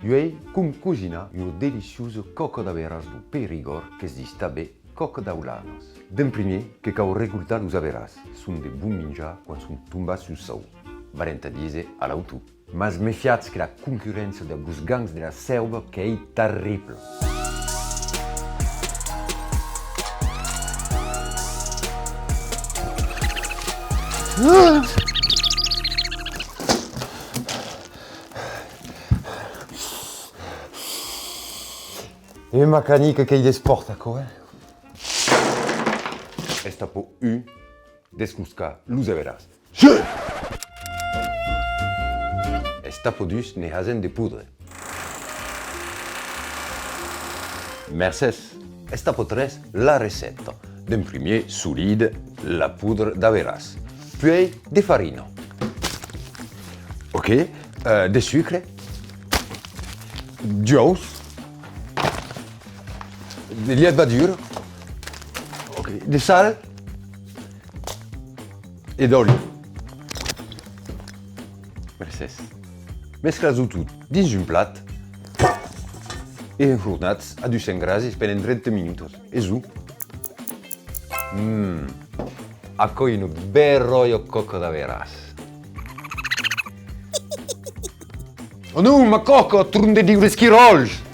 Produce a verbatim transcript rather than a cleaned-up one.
Uèi, com cosinar una deliciosa còca d'averàs dau Perigòrd que's ditz tanben còca d'aulanas. D'en primièr, que cau recoltar los averàs. Son de bon minjar quan son tombats sul sòu. Valent a díser a l'autor. Mas mefiatz que la concurréncia dab los gams de la sèuva qu'ei terribla. E macanica qu'ei d'espòrt, aquò, eh? Estapa un, descloscar los averàs. Estapa dus, ne hasèm de podre. Mercés. Estapa tres, la recèpta. D'en primièr, solide, la podra d'averàs. Puèi, de farina. Ok, euh, de sucre. D'uòus. De lhervadura. Ok, de sal. E d'òli. Mercés. Mesclatz-o tot dins un plat e enfornatz a dus cents grasis pendent trenta minutas. E zo. Mmm. Aquò ei una beròia còca d'averàs. Oh non, ma còca, tron de Diu, d'esquiròls!